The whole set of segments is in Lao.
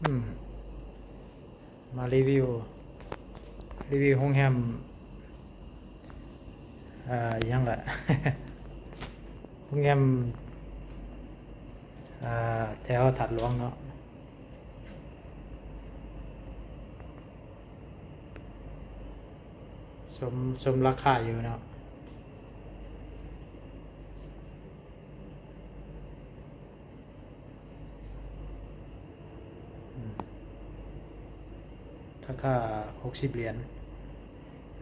ອືມ ມາຣີວິວ ຣີວິວໂຮງແຮມ ເອີ ອີ່ຫຍັງລະ ໂຮງແຮມ ເອີ ແຖວທາດຫຼວງເນາະ. ສົມ ສົມລາຄາຢູ່ເນາະ. ອືມ ລາຄາຫົກສິບຫຼຽນ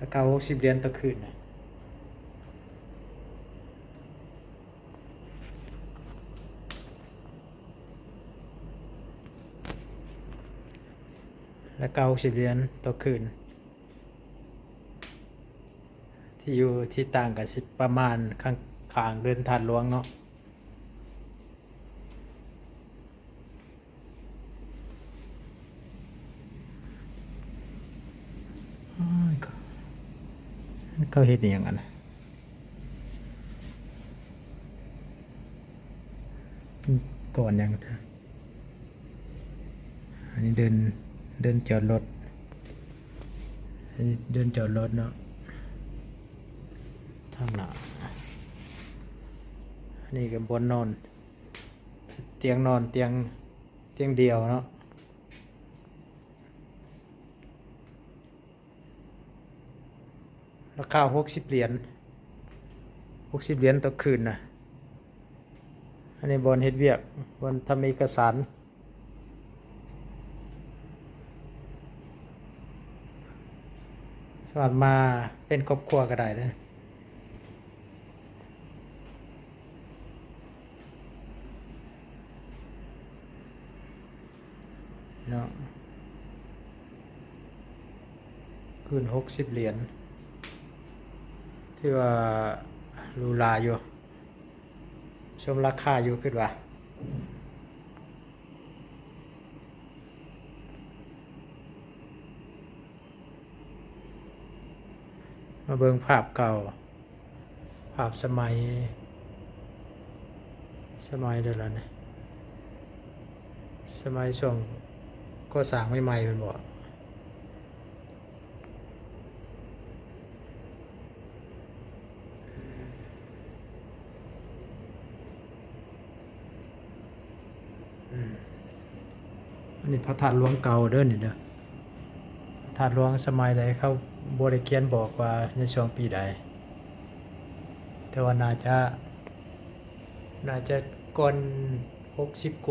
ລາຄາຫົກສິບຫຼຽນຕໍ່ຄືນນະ. ລາຄາຫົກສິບຫຼຽນຕໍ່ຄືນ ທີ່ຢູ່ທີ່ຕັ້ງກໍຊິປະມານຂ້າງ ຂ້າງເດີ່ນທາດຫຼວງເນາະ. ໂອ້ຍ ເຂົາເຮັດອີ່ຫຍັງຫັ້ນນະ? ກ່ອນຫຍັງ? ອັນນີ້ເດີ່ນ ເດີ່ນຈອດລົດ ອັນນີ້ເດີ່ນຈອດລົດເນາະ ທາງໜ້າ. ອັນນີ້ກໍບ່ອນນອນ ຕຽງນອນ ຕຽງ ຕຽງດຽວເນາະ. ລາຄາຫົກສິບຫຼຽນ ຫົກສິບຫຼຽນຕໍ່ຄືນນະ. ອັນນີ້ບ່ອນເຮັດວຽກ ບ່ອນທຳເອກະສານ ສາມາດມາເປັນຄອບຄົວກໍໄດ້ເດີ້. ເນາະ ຄືນຫົກສິບຫຼຽນ ຖືວ່າຫຼູຫຼາຢູ່ ສົມລາຄາຢູ່ ຄິດວ່າ. ມາເບິ່ງພາບເກົ່າ ພາບສະໄໝ ສະໄໝໃດລະນີ້ ສະໄໝຊ່ວງກໍ່ສ້າງໃໝ່ໆ ແມ່ນບໍ່? ອືມ ອັນນີ້ພະທາດຫຼວງເກົ່າເດີ້ນີ້ເດີ້ ພະທາດຫຼວງສະໄໝໃດ ເຂົາບໍ່ໄດ້ຂຽນບອກວ່າໃນຊ່ວງປີໃດ ແຕ່ວ່າໜ້າຈະ ໜ້າຈະກ່ອນຫົກສິບກວ່າ.